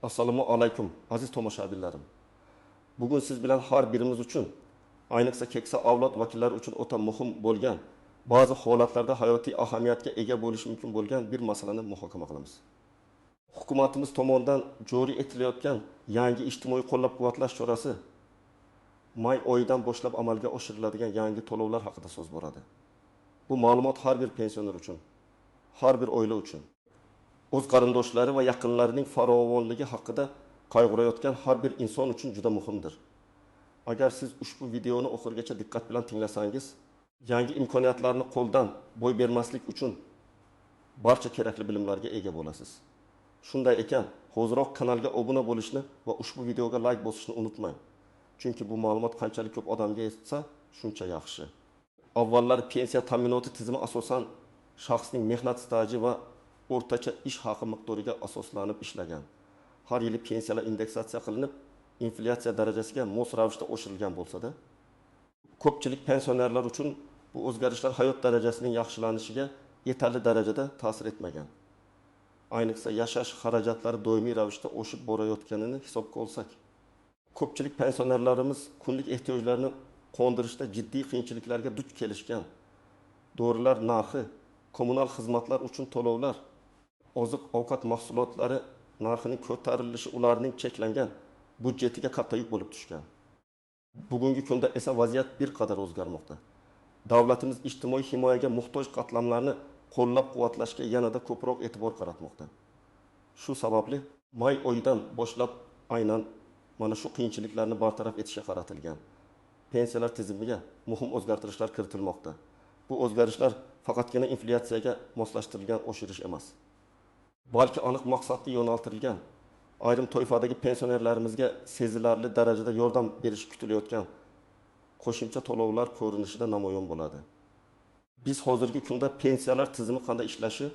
Assalomu alaykum, aziz tomoshabinlarim. Bugun siz bilan har birimiz uchun, ayniqsa keksa avlod vakillari uchun o'ta muhim bo'lgan, ba'zi holatlarda hayotiy ahamiyatga ega bo'lishi mumkin bo'lgan bir masalani muhokama qilamiz. Hukumatimiz tomonidan joriy etilayotgan yangi ijtimoiy qo'llab-quvvatlash chorasi may oyidan boshlab amalga oshiriladigan yangi to'lovlar haqida so'z boradi. Bu ma'lumot har bir pensioner uchun, har bir oila uchun, o'z qarindoshlari va yaqinlarining farovonligi haqida qayg'urayotgan har bir inson uchun juda muhimdir. Agar siz ushbu videoni oxirigacha diqqat bilan tinglasangiz, yangi imkoniyatlarni qo'ldan boy bermaslik uchun barcha kerakli bilimlarga ega bo'lasiz. Shunday ekan, hoziroq kanalga obuna bo'lishni va ushbu videoga like bosishni unutmang. Chunki bu ma'lumot qanchalik ko'p odamga yetsa, shuncha yaxshi. Avvallar pensiya ta'minoti tizimi asosan shaxsning mehnat staji va o'rtacha ish haqi miqdoriga asoslanib ishlagan. Har yili pensiyalar indeksatsiya qilinib, inflyatsiya darajasiga mos ravishda oshirilgan bo'lsa-da, ko'pchilik pensionerlar uchun bu o'zgarishlar hayot darajasining yaxshilanishiga yetarli darajada ta'sir etmagan. Ayniqsa yashash xarajatlari doimiy ravishda oshib borayotganini hisobga olsak, ko'pchilik pensionerlarimiz kunlik ehtiyojlarini qondirishda jiddiy qiyinchiliklarga duch kelishgan. Dorilar narxi, kommunal xizmatlar uchun to'lovlar, oziq-ovqat mahsulotlari narxining ko'tarilishi ularning cheklangan byudjetiga katta yuk bo'lib tushgan. Bugungi kunda esa vaziyat bir qadar o'zgarmoqda. Davlatimiz ijtimoiy himoyaga muhtoj qatlamlarni qo'llab-quvvatlashga yanada ko'proq e'tibor qaratmoqda. Shu sababli may oyidan boshlab aynan mana shu qiyinchiliklarni bartaraf etishga qaratilgan pensiyalar tizimiga muhim o'zgartirishlar kiritilmoqda. Bu o'zgarishlar faqatgina inflyatsiyaga moslashtirilgan oshirish emas, balki aniq maqsadga yo'naltirilgan, ayrim toifadagi pensionerlarimizga sezilarli darajada yordam berishi kutilayotgan qo'shimcha to'lovlar ko'rinishida namoyon bo'ladi. Biz hozirgi kunda pensiyalar tizimi qanday ishlashi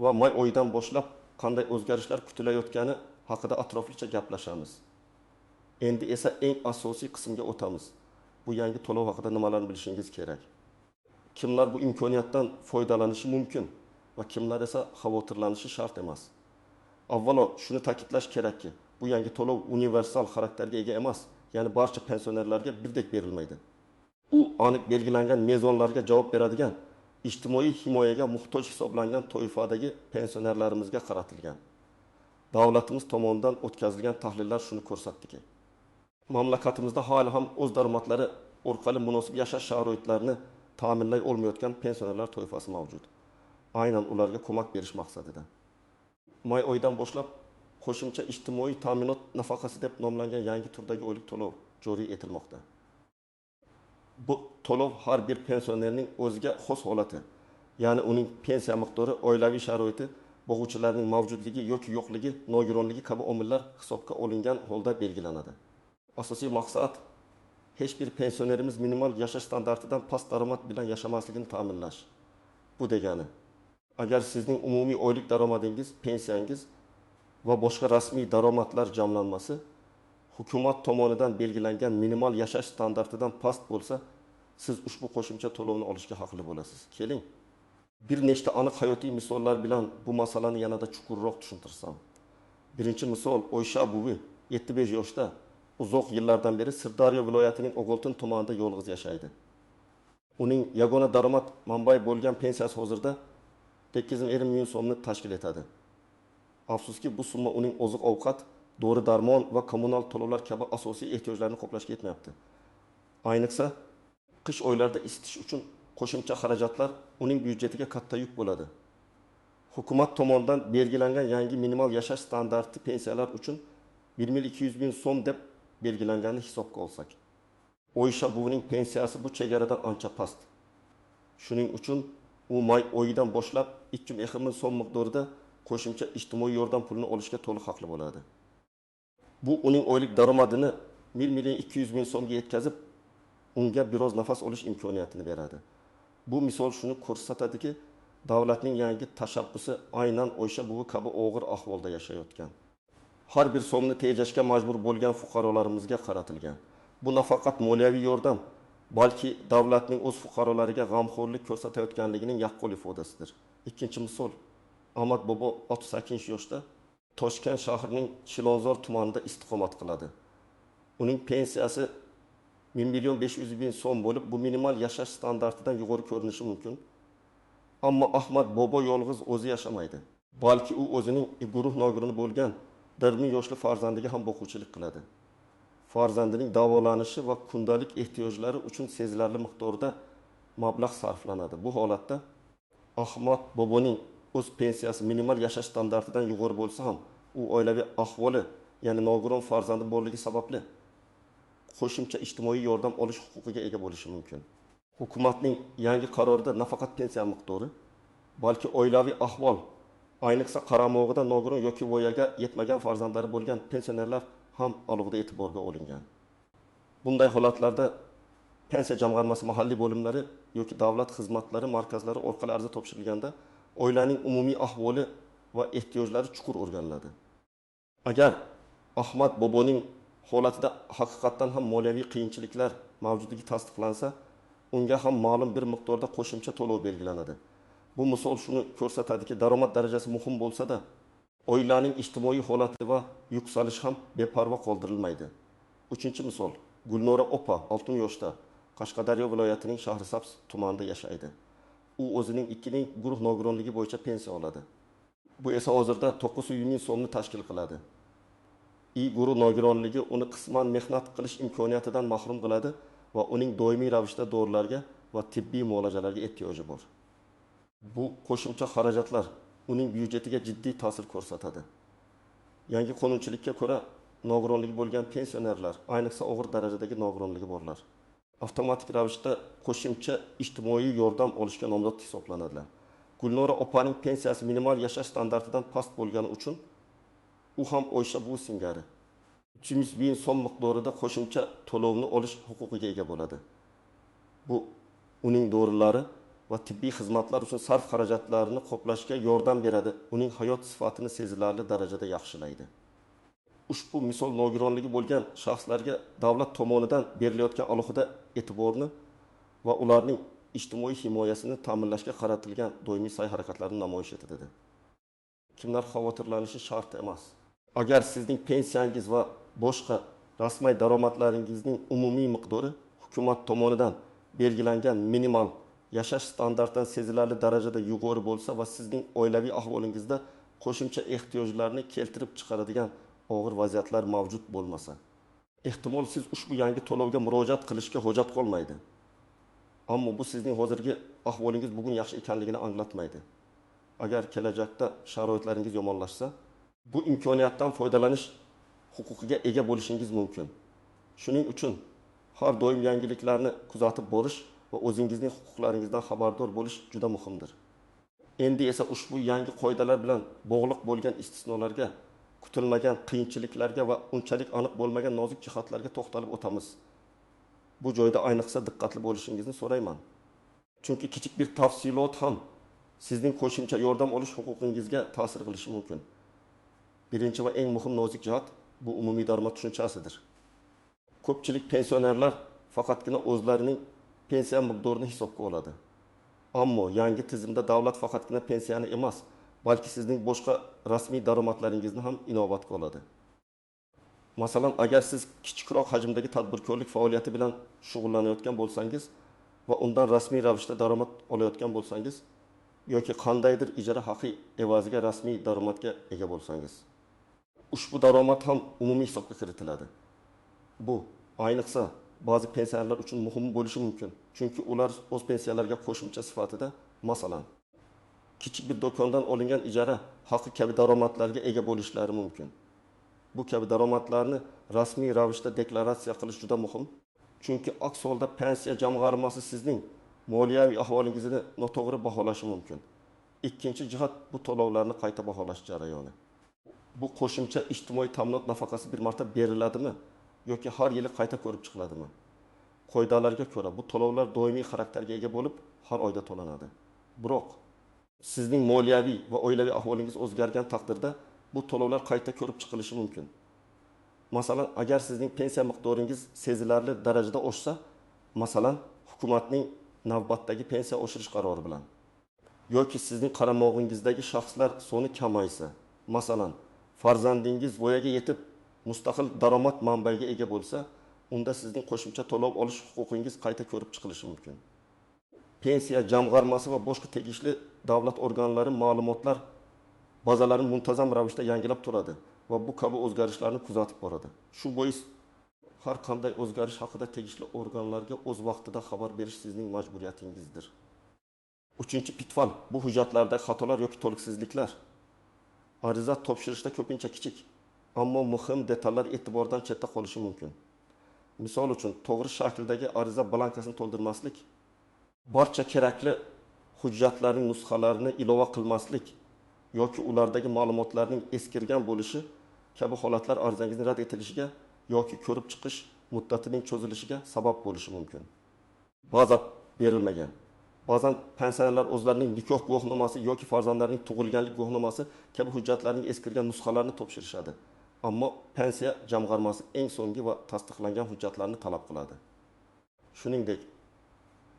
va may oyidan boshlab qanday o'zgarishlar kutilayotgani haqida atroflicha gaplashamiz. Endi esa eng asosiy qismga o'tamiz. Bu yangi to'lov haqida nimalarni bilishingiz kerak? Kimlar bu imkoniyatdan foydalanishi mumkin va kimlar esa xavotirlanishi shart emas. Avvalo shuni ta'kidlash kerakki, bu yangi to'lov universal xarakterga ega emas, ya'ni barcha pensionerlarga birdek berilmaydi. U aniq belgilangan mezonlarga javob beradigan, ijtimoiy himoyaga muhtoj hisoblangan toifadagi pensionerlarimizga qaratilgan. Davlatimiz tomonidan o'tkazilgan tahlillar shuni ko'rsatdiki, mamlakatimizda hali ham o'z daromadlari orqali munosib yashash sharoitlarini ta'minlay olmayotgan pensionerlar toifasi mavjud. Aynan ularga ko'mak berish maqsadida may oyidan boshlab qo'shimcha ijtimoiy ta'minot nafaqasi deb nomlangan yangi turdagi oylik to'lov joriy etilmoqda. Bu to'lov har bir pensionerning o'ziga xos holati, ya'ni uning pensiya miqdori, oilaviy sharoiti, bo'g'uvchilarning mavjudligi yoki yo'qligi, nogironligi kabi omillar hisobga olingan holda belgilanadi. Asosiy maqsad hech bir pensionerimiz minimal yashash standartidan past daromad bilan yashamasligini ta'minlash. Bu degani, agar sizning umumiy oylik daromadingiz, pensiyangiz va boshqa rasmiy daromadlar jamlanmasi hukumat tomonidan belgilangan minimal yashash standartidan past bo'lsa, siz ushbu qo'shimcha to'lovni olishga haqli bo'lasiz. Keling, bir nechta aniq hayotiy misollar bilan bu masalani yanada chuqurroq tushuntirsam. Birinchi misol, Oysha buvi 75 yoshda, uzoq yillardan beri Sirdaryo viloyatining O'g'iltin tumanida yolg'iz yashaydi. Uning yagona daromad manbai bo'lgan pensiyasi hozirda 8,5 million so'mni tashkil etadi. Afsuski, bu summa uning oziq-ovqat, dori-darmon va kommunal to'lovlar kabi asosiy ehtiyojlarini qoplashga yetmayapti. Ayniqsa, qish oylarida isitish uchun qo'shimcha xarajatlar uning byudjetiga katta yuk bo'ladi. Hukumat tomonidan belgilangan yangi minimal yashash standarti pensiyalar uchun 1 200 000 so'm deb belgilanganini hisobga olsak, Oysha buvining pensiyasi bu chegaradan ancha past. Shuning uchun u may oyidan boshlab 2,5 ming so'm miqdorida qo'shimcha ijtimoiy yordam pulini olishga to'liq haqli bo'ladi. Bu uning oylik daromadini 1 200 000 so'mga yetkazib, unga biroz nafas olish imkoniyatini beradi. Bu misol shuni ko'rsatadiki, davlatning yangi tashabbusi aynan Oysha buvi kabi og'ir ahvolda yashayotgan, har bir so'mni tejashga majbur bo'lgan fuqarolarimizga qaratilgan. Bu nafaqat moliyaviy yordam, balki davlatning o'z fuqarolariga g'amxo'rlik ko'rsatayotganligining yaqqol ifodasidir. Ikkinchi misol, Ahmad bobo 68 yoshda. Toshkent shahrining Chilonzor tumanida istiqomat qiladi. Uning pensiyasi 1 500 000 so'm bo'lib, bu minimal yashash standartidan yuqori ko'rinishi mumkin. Ammo Ahmad bobo yolg'iz o'zi yashamaydi. Balki u o'zining guruh nogironi bo'lgan 1 yoshli farzandiga ham boquvchilik qiladi. Farzandining davolanishi va kundalik ehtiyojlari uchun sezilarli miqdorda mablag' sarflanadi. Bu holatda Ahmad boboning o'z pensiyasi minimal yashash standartidan yuqori bo'lsa ham, u oilaviy ahvoli, ya'ni nogiron farzandi borligi sababli qo'shimcha ijtimoiy yordam olish huquqiga ega bo'lishi mumkin. Hukumatning yangi qarorida nafaqat pensiya miqdori, balki oilaviy ahvol, ayniqsa qaramog'ida nogiron yoki voyaga yetmagan farzandlari bo'lgan pensionerlar ham alohida e'tiborga olingan. Bunday holatlarda pensiya jamg'armasi mahalliy bo'limlari yoki davlat xizmatlari markazlari orqali arza topshirilganda oilaning umumiy ahvoli va ehtiyojlari chuqur o'rganiladi. Agar Ahmad boboning holatida haqiqatdan ham moliyaviy qiyinchiliklar mavjudligi tasdiqlansa, unga ham ma'lum bir miqdorda qo'shimcha to'lov belgilanadi. Bu misol shuni ko'rsatadiki, daromad darajasi muhim bo'lsa-da, oilaning ijtimoiy holati va yuksalishi ham beparvo qoldirilmaydi. Uchinchi misol, Gulnora opa 6 yoshda Qashqadaryo viloyatining Shahrisabz tumanida yashaydi. U o'zining 2 guruh nogironligi bo'yicha pensiya oladi. Bu esa hozirda 900 ming so'mni tashkil qiladi. I guruh nogironligi uni qisman mehnat qilish imkoniyatidan mahrum qiladi va uning doimiy ravishda dorilarga va tibbiy muolajalarga ehtiyoji bor. Bu qo'shimcha xarajatlar uning byudjetiga jiddiy ta'sir ko'rsatadi. Yangi qonunchilikka ko'ra, nogironligi bo'lgan pensionerlar, ayniqsa og'ir darajadagi nogironligi borlar, avtomatik ravishda qo'shimcha ijtimoiy yordam olishga nomzod hisoblanadilar. Gulnora opaning pensiyasi minimal yashash standartidan past bo'lgani uchun u ham o'sha bu singari 300 ming so'm miqdorida qo'shimcha to'lovni olish huquqiga ega bo'ladi. Bu uning dorilari va tibbiy xizmatlar uchun sarf xarajatlarini qoplashga yordam beradi, uning hayot sifatini sezilarli darajada yaxshilaydi. Ushbu misol nogironligi bo'lgan shaxslarga davlat tomonidan berilayotgan alohida e'tiborni va ularning ijtimoiy himoyasini ta'minlashga qaratilgan doimiy sa'y-harakatlarni namoyish etadi. Kimlar xavotirlanishi shart emas. Agar sizning pensiyangiz va boshqa rasmiy daromadlaringizning umumiy miqdori hukumat tomonidan belgilangan minimal yashash standartidan sezilarli darajada yuqori bo'lsa va sizning oilaviy ahvolingizda qo'shimcha ehtiyojlarni keltirib chiqaradigan og'ir vaziyatlar mavjud bo'lmasa, ehtimol siz ushbu yangi to'lovga murojaat qilishga hojat qolmaydi. Ammo bu sizning hozirgi ahvolingiz bugun yaxshi ekanligini anglatmaydi. Agar kelajakda sharoitlaringiz yomonlashsa, bu imkoniyatdan foydalanish huquqiga ega bo'lishingiz mumkin. Shuning uchun har doim yangiliklarni kuzatib borish va o'zingizning huquqlaringizdan xabardor bo'lish juda muhimdir. Endi esa ushbu yangi qoidalar bilan bog'liq bo'lgan istisnolarga, kutilmagan qiyinchiliklarga va unchalik aniq bo'lmagan nozik jihatlarga to'xtalib o'tamiz. Bu joyda ayniqsa diqqatli bo'lishingizni so'rayman. Chunki kichik bir tafsilot ham sizning qo'shimcha yordam olish huquqingizga ta'sir qilishi mumkin. Birinchi va eng muhim nozik jihat bu umumiy daromad tushunchasidir. Ko'pchilik pensionerlar faqatgina o'zlarining pensiya miqdorini hisobga oladi. Ammo yangi tizimda davlat faqatgina pensiyani emas, balki sizning boshqa rasmiy daromadlaringizni ham inobatga oladi. Masalan, agar siz kichikroq hajmdagi tadbirkorlik faoliyati bilan shug'ullanayotgan bo'lsangiz va undan rasmiy ravishda daromad olayotgan bo'lsangiz yoki qandaydir ijara haqi evaziga rasmiy daromadga ega bo'lsangiz, ushbu daromad ham umumiy hisobga kiritiladi. Bu ayniqsa ba'zi pensionerlar uchun muhim bo'lishi mumkin, chunki ular o'z pensiyalariga qo'shimcha sifatida, masalan, kichik bir do'kondan olingan ijara haqi kabi daromadlarga ega bo'lishlari mumkin. Bu kabi daromadlarni rasmiy ravishda deklaratsiya qilish juda muhim, chunki aks holda pensiya jamg'armasi sizning moliyaviy ahvolingizni noto'g'ri baholashi mumkin. Ikkinchi jihat bu to'lovlarni qayta baholash jarayoni. Bu qo'shimcha ijtimoiy ta'minot nafaqasi bir marta beriladimi yoki har yili qayta ko'rib chiqiladimi? Qoidalarga ko'ra bu to'lovlar doimiy xarakterga ega bo'lib, har oyda to'lanadi. Biroq sizning moliyaviy va oilaviy ahvolingiz o'zgargan taqdirda bu to'lovlar qayta ko'rib chiqilishi mumkin. Masalan, agar sizning pensiya miqdoringiz sezilarli darajada oshsa, masalan, hukumatning navbatdagi pensiya oshirish qarori bilan, yoki sizning qaramog'ingizdagi shaxslar soni kamaysa, masalan, farzandingiz voyaga yetib, mustaqil daromad manbaiga ega bo'lsa, unda sizning qo'shimcha to'lov olish huquqingiz qayta ko'rib chiqilishi mumkin. Pensiya jamg'armasi va boshqa tegishli davlat organlari ma'lumotlar bazalarini muntazam ravishda yangilab turadi va bu kabi o'zgarishlarni kuzatib boradi. Shu bois har qanday o'zgarish haqida tegishli organlarga o'z vaqtida xabar berish sizning majburiyatingizdir. Uchinchi pitfall bu hujjatlardagi xatolar yoki to'liqsizliklar. Ariza topshirishda ko'pincha kichik, ammo muhim detallar e'tibordan chetda qolishi mumkin. Misol uchun, to'g'ri shakldagi ariza blankasini to'ldirmaslik, barcha kerakli hujjatlarning nusxalarini ilova qilmaslik yoki ulardagi ma'lumotlarning eskirgan bo'lishi kabi holatlar arizangizning rad etilishiga yoki ko'rib chiqish muddatining cho'zilishiga sabab bo'lishi mumkin. Baza berilmagan. Ba'zan pensionerlar o'zlarining nikoh guvohnomasi yoki farzandlarining tug'ilganlik guvohnomasi kabi hujjatlarning eskirgan nusxalarini topshirishadi. Ammo pensiya jamg'armasi eng so'nggi va tasdiqlangan hujjatlarni talab qiladi. Shuningdek,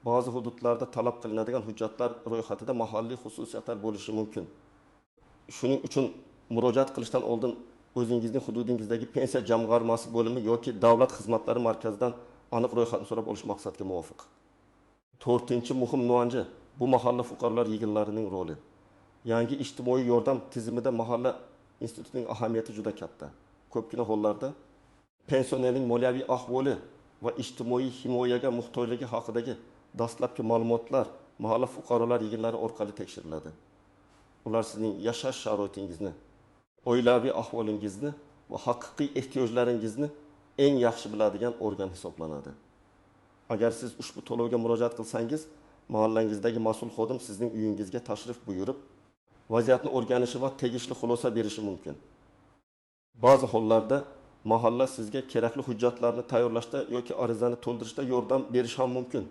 ba'zi hududlarda talab qilinadigan hujjatlar ro'yxatida mahalliy xususiyatlar bo'lishi mumkin. Shuning uchun murojaat qilishdan oldin o'zingizning hududingizdagi pensiya jamg'armasi bo'limi yoki davlat xizmatlari markazidan aniq ro'yxatni so'rab olish maqsadga muvofiq. To'rtinchi muhim nuanji bu mahalla fuqarolar yig'inlarining roli. Yangi ijtimoiy yordam tizimida mahalla institutining ahamiyati juda katta. Ko'pgina hollarda pensionerning moliyaviy ahvoli va ijtimoiy himoyaga muhtojligi haqidagi dastlabki ma'lumotlar mahalla fuqarolar yig'inlari orqali tekshiriladi. Ular sizning yashash sharoitingizni, oilaviy ahvolingizni va haqiqiy ehtiyojlaringizni eng yaxshi biladigan organ hisoblanadi. Agar siz ushbu to'lovga murojaat qilsangiz, mahallangizdagi mas'ul xodim sizning uyingizga tashrif buyurib, vaziyatni o'rganishi va tegishli xulosa berishi mumkin. Ba'zi hollarda mahalla sizga kerakli hujjatlarni tayyorlashda yoki arizani to'ldirishda yordam berishi ham mumkin.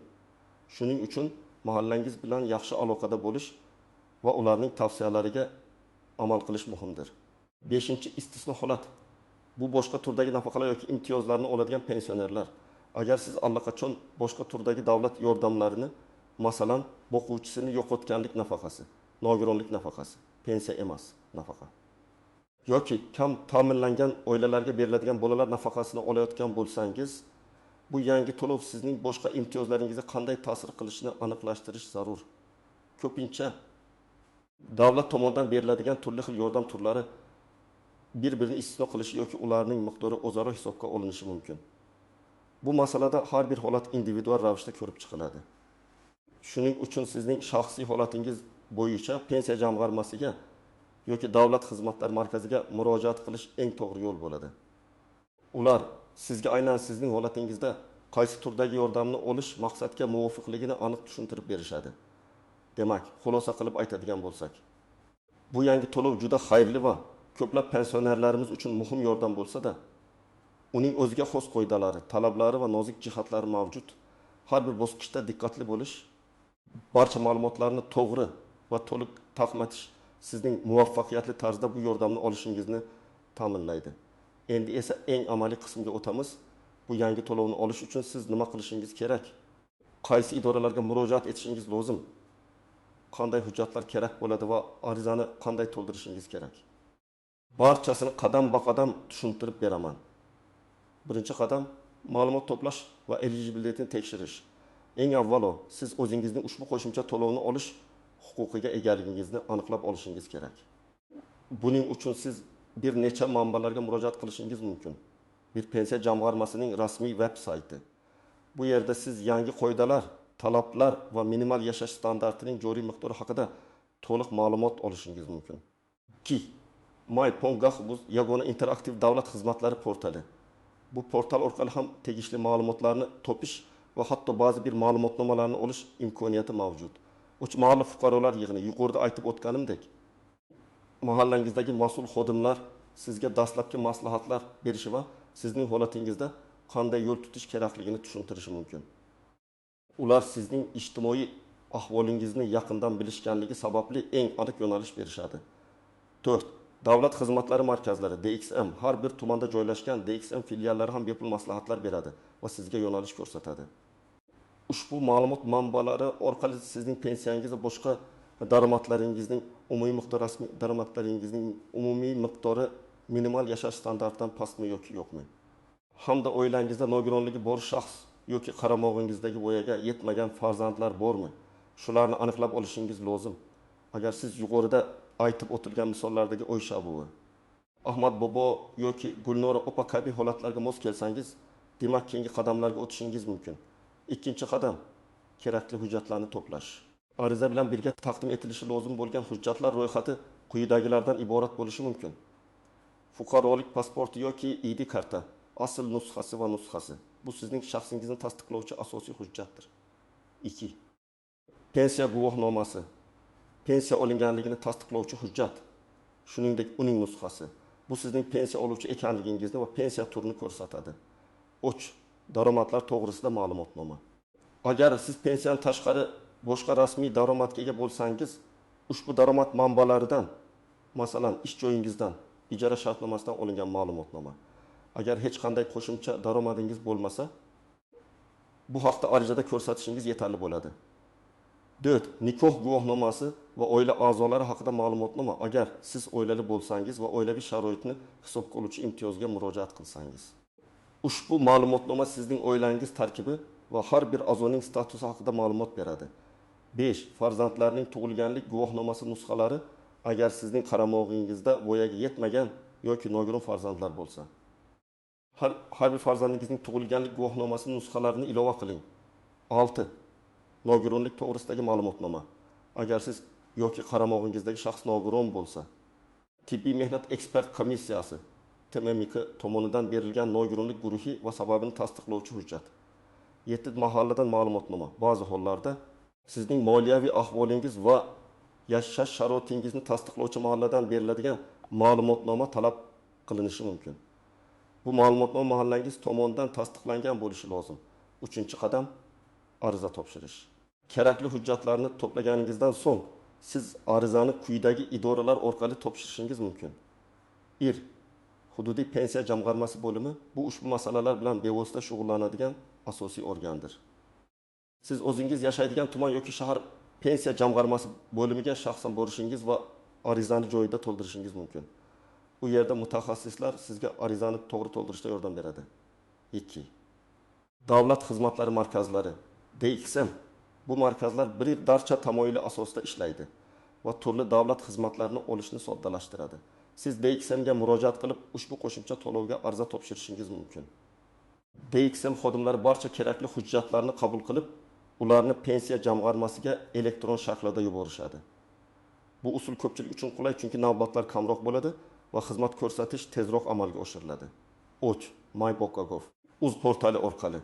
Shuning uchun mahallangiz bilan yaxshi aloqada bo'lish va ularning tavsiyalariga amal qilish muhimdir. 5. istisno holat. Bu boshqa turdagi nafaqalar yoki imtiyozlarni oladigan pensionerlar. Agar siz allaqachon boshqa turdagi davlat yordamlarini, masalan, boquvchisini yo'qotganlik nafaqasi, nogironlik nafaqasi, pensiya emas, nafaqa, yoki kam ta'minlangan oilalarga beriladigan bolalar nafaqasini olayotgan bo'lsangiz, bu yangi to'lov sizning boshqa imtiyozlaringizga qanday ta'sir qilishini aniqlashtirish zarur. Ko'pincha davlat tomonidan beriladigan turli xil yordam turlari bir-birini istisno qilishi yoki ularning miqdori o'zaro hisobga olinishi mumkin. Bu masalada har bir holat individual ravishda ko'rib chiqiladi. Shuning uchun sizning shaxsiy holatingiz bo'yicha pensiya jamg'armasiga yoki davlat xizmatlari markaziga murojaat qilish eng to'g'ri yo'l bo'ladi. Ular sizga aynan sizning holatingizda qaysi turdagi yordamni olish maqsadga muvofiqligini aniq tushuntirib berishadi. Demak, xulosa qilib aytadigan bo'lsak, bu yangi to'lov juda xayrli va ko'plab pensionerlarimiz uchun muhim yordam bo'lsa-da, uning o'ziga xos qoidalari, talablari va nozik jihatlari mavjud. Har bir bosqichda diqqatli bo'lish, barcha ma'lumotlarni to'g'ri va to'liq taqdim etish sizning muvaffaqiyatli tarzda bu yordamni olishingizni ta'minlaydi. Endi esa eng amaliy qismga o'tamiz. Bu yangi to'lovni olish uchun siz nima qilishingiz kerak? Qaysi idoralarga murojaat etishingiz lozim? Qanday hujjatlar kerak bo'ladi va arizani qanday to'ldirishingiz kerak? Barchasini qadam-ba-qadam tushuntirib beraman. Birinchi qadam ma'lumot to'plash va eligibilityni tekshirish. Eng avvalo siz o'zingizning ushbu qo'shimcha to'lovni olish huquqiga egaligingizni aniqlab olishingiz kerak. Buning uchun siz bir necha manbalarga murojaat qilishingiz mumkin. Bir pensiya jamg'armasining rasmiy veb sayti. Bu yerda siz yangi qoidalar, talablar va minimal yashash standartining joriy miqdori haqida to'liq ma'lumot olishingiz mumkin. 2. My.Gov bu yagona interaktiv davlat xizmatlari portali. Bu portal orqali ham tegishli ma'lumotlarni topish va hatto ba'zi bir ma'lumotnomalarni olish imkoniyati mavjud. 3. Mahalla fuqarolar yig'ini. Yuqorida aytib o'tganimdek, mahallangizdagi mas'ul xodimlar sizga dastlabki maslahatlar berishi va sizning holatingizda qanday yo'l tutish kerakligini tushuntirishi mumkin. Ular sizning ijtimoiy ahvolingizni yaqindan bilishganligi sababli eng aniq yo'nalish berishadi. 4. Davlat xizmatlari markazlari DXM har bir tumanda joylashgan DXM filiallari ham bepul maslahatlar beradi va sizga yo'nalish ko'rsatadi. Ushbu ma'lumot manbalari orqali sizning pensiyangiz va boshqa daromadlaringizning umumiy miqdori rasmiy daromadlaringizning umumiy miqdori minimal yashash standartidan pastmi yoki yo'qmi? Hamda oilangizda nogironligi bor shaxs yoki qaramog'ingizdagi voyaga yetmagan farzandlar bormi? Shularni aniqlab olishingiz lozim. Agar siz yuqorida aytib o'tilgan misollardagi Oysha buvi, Ahmad bobo yoki Gulnora opa kabi holatlarga mos kelsangiz, demak keyingi qadamlarga o'tishingiz mumkin. Ikkinchi qadam kerakli hujjatlarni to'plash. Ariza bilan birga taqdim etilishi lozim bo'lgan hujjatlar ro'yxati quyidagilardan iborat bo'lishi mumkin. Fuqarolik pasporti yoki ID karta, asl nusxasi va nusxasi. Bu sizning shaxsingizni tasdiqlovchi asosiy hujjatdir. 2. Pensiya guvohnomasi. Pensiya olinganligini tasdiqlovchi hujjat. Shuningdek, uning nusxasi. Bu sizning pensiya oluvchi ekanligingizni va pensiya turini ko'rsatadi. 3. Daromadlar to'g'risida ma'lumotnoma. Agar siz pensiyadan tashqari boshqa rasmiy daromadga ega bo'lsangiz, ushbu daromad manbalaridan, masalan, ish joyingizdan, ijara shartnomasidan olingan ma'lumotnoma. Agar hech qanday qo'shimcha daromadingiz bo'lmasa, bu haqda arizada ko'rsatishingiz yetarli bo'ladi. 4. Nikoh guvohnomasi va oila a'zolari haqida ma'lumotnoma. Agar siz oilali bo'lsangiz va oilaviy sharoitni hisobga oluvchi imtiyozga murojaat qilsangiz. Ushbu ma'lumotnoma sizning oilangiz tarkibi va har bir a'zoning statusi haqida ma'lumot beradi. 5. Farzandlarning tug'ilganlik guvohnomasi nusxalari agar sizning qaramog'ingizda voyaga yetmagan yoki nogiron farzandlar bo'lsa. Har bir farzandingizning tug'ilganlik guvohnomasi nusxalarini ilova qiling. 6. Nogironlik to'g'risidagi ma'lumotnoma. Agar siz yoki qaramog'ingizdagi shaxs nogiron bo'lsa, tibbiy mehnat ekspert komissiyasi TMMK tomonidan berilgan nogironlik guruhi va sababini tasdiqlovchi hujjat. 7. Mahalladan ma'lumotnoma. Ba'zi hollarda sizning moliyaviy ahvolingiz va yashash sharoitingizni tasdiqlovchi mahalladan beriladigan ma'lumotnoma talab qilinishi mumkin. Bu ma'lumotnoma mahallangiz tomonidan tasdiqlangan bo'lishi lozim. 3-qadam ariza topshirish. Kerakli hujjatlarni to'plaganingizdan so'ng siz arizani quyidagi idoralar orqali topshirishingiz mumkin. 1. Hududiy pensiya jamg'armasi bo'limi bu ushbu masalalar bilan bevosita shug'ullanadigan asosiy organdir. Siz o'zingiz yashaydigan tuman yoki shahar pensiya jamg'armasi bo'limiga shaxsan borishingiz va arizani joyida to'ldirishingiz mumkin. U yerda mutaxassislar sizga arizani to'g'ri to'ldirishda yordam beradi. 2. Davlat xizmatlari markazlari DXM. Bu markazlar bir darcha tamoyili asosida ishlaydi va turli davlat xizmatlarini olishni soddalashtiradi. Siz DXMga murojaat qilib, ushbu qo'shimcha to'lovga ariza topshirishingiz mumkin. DXM xodimlari barcha kerakli hujjatlarni qabul qilib, ularni pensiya jamg'armasiga elektron shaklda yuborishadi. Bu usul ko'pchilik uchun qulay, chunki navbatlar kamroq bo'ladi va xizmat ko'rsatish tezroq amalga oshiriladi. 3. MyBoka.gov uz portali orqali.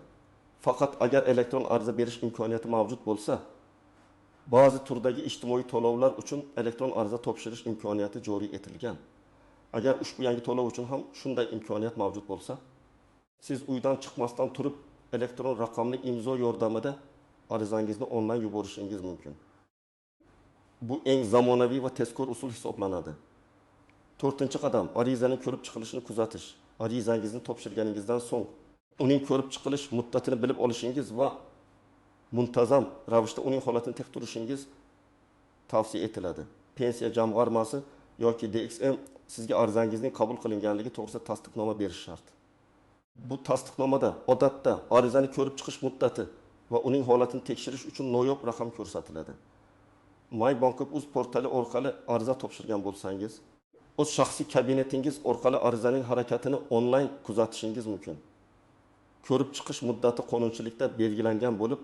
Faqat agar elektron ariza berish imkoniyati mavjud bo'lsa, ba'zi turdagi ijtimoiy to'lovlar uchun elektron ariza topshirish imkoniyati joriy etilgan. Agar ushbu yangi to'lov uchun ham shunday imkoniyat mavjud bo'lsa, siz uydan chiqmasdan turib elektron raqamli imzo yordamida arizangizni onlayn yuborishingiz mumkin. Bu eng zamonaviy va tezkor usul hisoblanadi. 4-qadam arizaning ko'rib chiqilishini kuzatish. Arizangizni topshirganingizdan so'ng uning ko'rib chiqilish muddatini bilib olishingiz va muntazam ravishda uning holatini tekshirib turishingiz tavsiya etiladi. Pensiya jamg'armasi yoki DXM sizga arizangizning qabul qilinganligi to'g'risida tasdiqnoma berish shart. Bu tasdiqnomada odatda arizani ko'rib chiqish muddati va uning holatini tekshirish uchun noyob raqam ko'rsatiladi. MyBank.uz portali orqali ariza topshirgan bo'lsangiz, o'z shaxsiy kabinetingiz orqali arizaning harakatini onlayn kuzatishingiz mumkin. Ko'rib chiqish muddati qonunchilikda belgilangan bo'lib,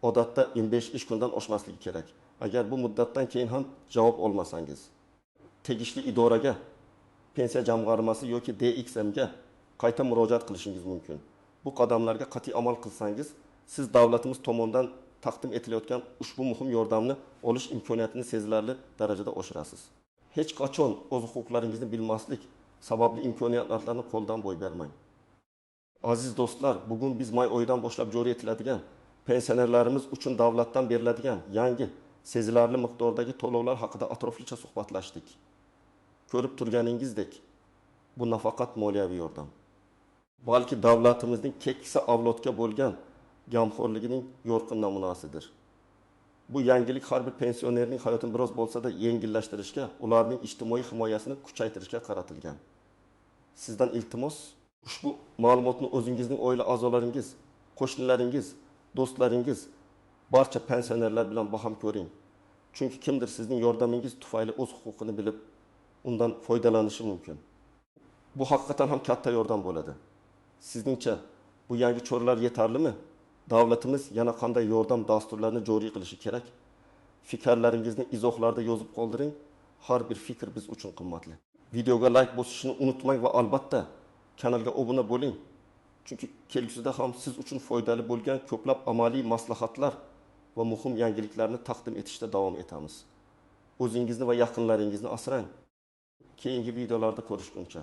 odatda 15 ish kundan oshmasligi kerak. Agar bu muddatdan keyin ham javob olmasangiz, tegishli idoraga, pensiya jamg'armasi yoki DXMga qayta murojaat qilishingiz mumkin. Bu qadamlarga qat'iy amal qilsangiz, siz davlatimiz tomonidan taqdim etilayotgan ushbu muhim yordamni olish imkoniyatini sezilarli darajada oshirasiz. Hech qachon o'z huquqlaringizni bilmaslik sababli imkoniyatlarni qo'ldan boy bermang. Aziz do'stlar, bugun biz may oyidan boshlab joriy etiladigan pensionerlarimiz uchun davlatdan beriladigan yangi sezilarli miqdordagi to'lovlar haqida atroflicha suhbatlashdik. Ko'rib turganingizdek, bu nafaqat moliyaviy yordam, balki davlatimizning keksa avlodga bo'lgan gamxo'rligining yorqin namunasidir. Bu yangilik har bir pensionerning hayotini biroz bo'lsa-da yengillashtirishga, ularning ijtimoiy himoyasini kuchaytirishga qaratilgan. Sizdan iltimos, ushbu ma'lumotni o'zingizning oila a'zolaringiz, qo'shnilaringiz, do'stlaringiz, barcha pensionerlar bilan baham ko'ring. Chunki kimdir sizning yordamingiz tufayli o'z huquqini bilib, undan foydalanishi mumkin. Bu haqiqatan ham katta yordam bo'ladi. Sizningcha bu yangi choralar yetarlimi? Davlatimiz yana qanday yordam dasturlarini joriy qilishi kerak? Fikrlaringizni izohlarda yozib qoldiring. Har bir fikr biz uchun qimmatli. Videoga like bosishni unutmang va albatta kanalga obuna bo'ling. Chunki kelgusida ham siz uchun foydali bo'lgan ko'plab amaliy maslahatlar va muhim yangiliklarni taqdim etishda davom etamiz. O'zingizni va yaqinlaringizni asrang. Keyingi videolarda ko'rishguncha.